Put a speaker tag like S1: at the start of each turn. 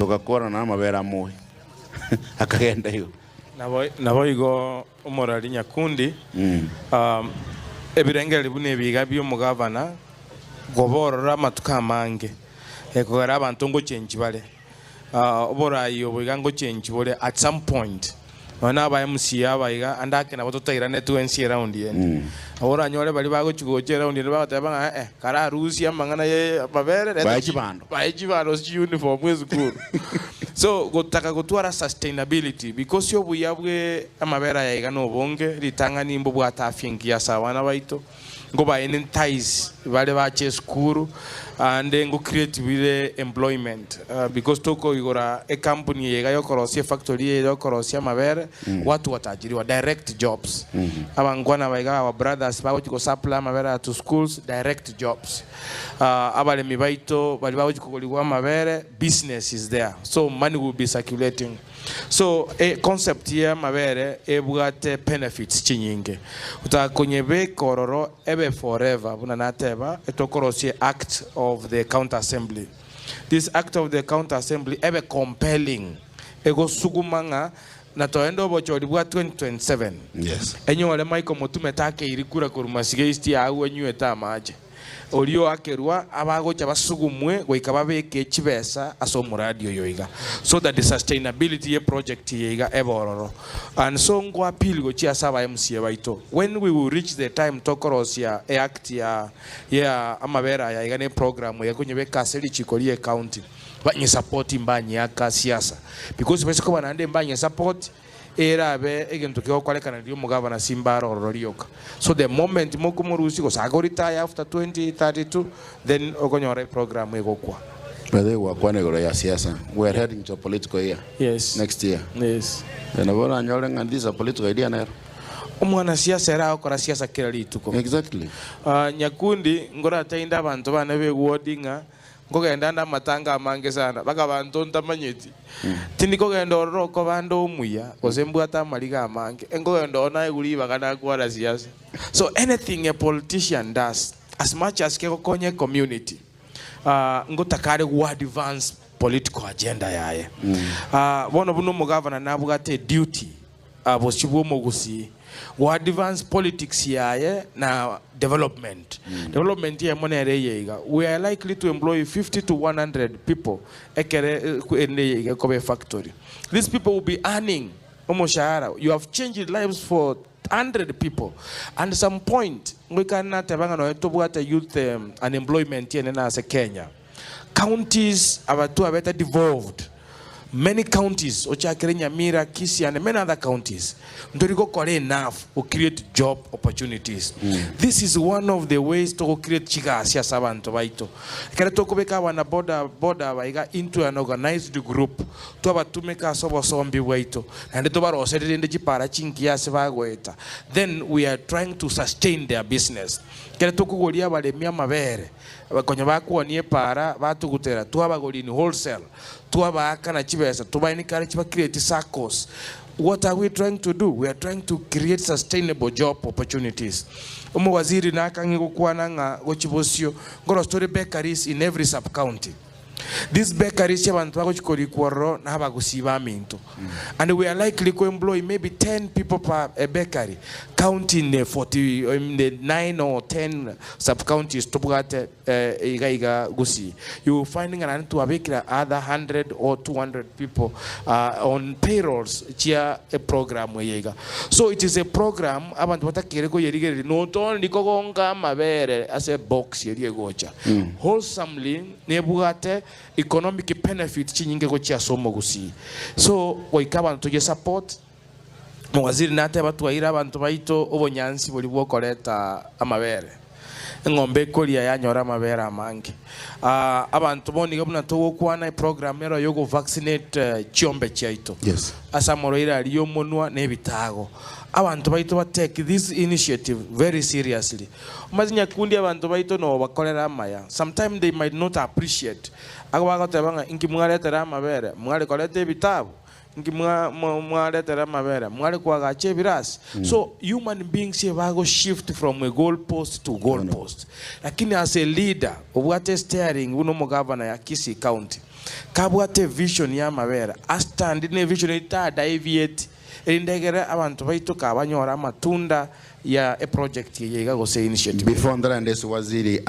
S1: Togakwana na amabere amoe. Akagenda igo.
S2: Naboigo omorari nyakundi, ebirengererio buna ebi iga bi'omogavana koba ororo amatuko amange, ekogera abanto ngochenchi bare. Oborai obo iga ngochenchi bore at some point. Nonya na aba MCA aba iga, ande ake nabo totairanetwe ense eround ende. Nabo oranyore baria bagochi gocha eround ende bagoteba ng'a eh, kararusie amang'ana ye amabere, reta
S1: Bae
S2: chi-
S1: chibando.
S2: bae chibando gose chiuniform esukuru. So, gotaka gotwara sustainability because obuya bwe amabere aya iga nobonge, ritang'ani mbobwate afya engiya ase abana baito. Nkobaenentice bare bache esukuru ande ngo create bire employment because tokoigora ecompany eye iga yokorosia efactory eye yokorosia amabere watu wataajiriwa direct jobs abankwana aba iga our brothers bagochi go supply amabere aya to schools direct jobs abaremi baito baria bagochi kogorigwa amabere business is there so money will be circulating. So e concept ye amabere ebwate benefits chinyinge. Otakonyebeka ororo ebe forever buna nateba etokorosie act of the county assembly. This act of the county assembly ebe compelling egosuguma ng'a na toende obochori bwa 2027
S1: Yes.
S2: enyore Michael Mutume takeiri kura korwa Masige East agwo anywete amache. Oria oakerwa abagocha basugumwe goika babeke chibesa ase omoradi oyo iga so that the sustainability ye project eye iga ebe ororo. And so nko appeal gochia ase aba MCA baito when we will reach the time tokorosia e act ya ya amabere aya iga ne program eye konyebeka ase richiko rie county banye support mbanyeaka siasa because base koba naende mbanye support Erabe egento kegokorekana riria omogabana simba are ororo rioka. So the moment mokomorusia gose ago retire after 2032 then okonyora eprogram egokwa.
S1: By the way gwakwana igoro ya siasa, we are heading to a political year
S2: Yes.
S1: next year.
S2: Yes.
S1: Eh, nabo oranyore ng'a this is a political idea nero.
S2: Omwanasiasa ere agokora siasa kera rituko.
S1: Exactly.
S2: Ah, Nyakundi nkorateinde abanto bane b'eward ng'a Nkogenda ande amatanga amange sana, mpaka abanto ntamanyeti. Tindi kogenda ororo okoba ande omuya, gose mbwate amariga amange. Nkogenda oo naegwe ribaga nakwana siasa. So anything a politician does, as much as kegokonya ecommunity, ngotaka are go advance political agenda yaye. Bono buna omogavana nabwate eduty Bosio bw'omogusii go advance politics yaye na development. Development eyemo nere eye iga, we are likely to employ 50 to 100 people ekere ende eye iga ekoba efactory. These people will be earning omoshahara, you have changed lives for 100 people and some point ngoika nateba ng'a nonya tobwate youth unemployment enene ase Kenya. Counties aba twabete devolved many counties ochakere Nyamira, Kisii and many other counties ntori gokora enough go create job opportunities. This is one of the ways togo create chigasi ase abanto baito. Ekero tokobeka abana boda boda aba iga into an organized group twabatumeka ase obosombi bwaito naende tobaroserie rende chipara chingiya ase bagoeta then we are trying to sustain their business. Ekero tokogoria abaremi amabere Konya bakwonia epaara, batugutera, twabagoria in wholesale, twabaakana chibesa, toba encourage ba create saccos. What are we trying to do? We are trying to create sustainable job opportunities. Omowaziri nakang'e gokwana ng'a gochia bosio, nkorosia tore bakeries in every sub county. These bakeries abanto bagochia korikwa ororo na abagusii baminto. And we are likely ko employ maybe 10 people per a bakery counting the 40 the 9 or 10 sub counties tobwate iga iga gusii. You will find ng'a naende twabekire other 100 or 200 people on payrolls chia eprogram eye iga. So it is a program abanto batakeire koyerigereria not only kogonka amabere ase ebox eria egocha. Wholesomely nebwate economic benefit chinyinge gochia ase omogusii. So goika abanto toye support, omowaziri nateba twaire abanto baito obonyansi boria bwokoreta amabere. Eng'ombe ekoria yanyora amabere amange. Abanto bono iga buna togokwana eprogram ero yogo vaccinate chiombe chiaito
S1: Yes.
S2: ase amorwaire aria yomonwa na ebitago. Abanto baito ba take this initiative very seriously. Omanyete nyakundi abanto baito nobakorera amaya, sometime they might not appreciate. Ago bagoteba ng'a inki mwaretera amabere, mware koreta ebitabu, inki mwaretera amabere, mware koagacha ebirasi. So human beings ebago shift from a goal post to goal post. Lakini as a leader obwate steering buna omogavana ya Kisii county. Kabwate evision ya amabera, a stand ne evision eyio ta deviate, erinde egere abanto baito kabanyore amatunda ya eproject eye iga gose initiative.
S1: Before ntarende ase waziri, I.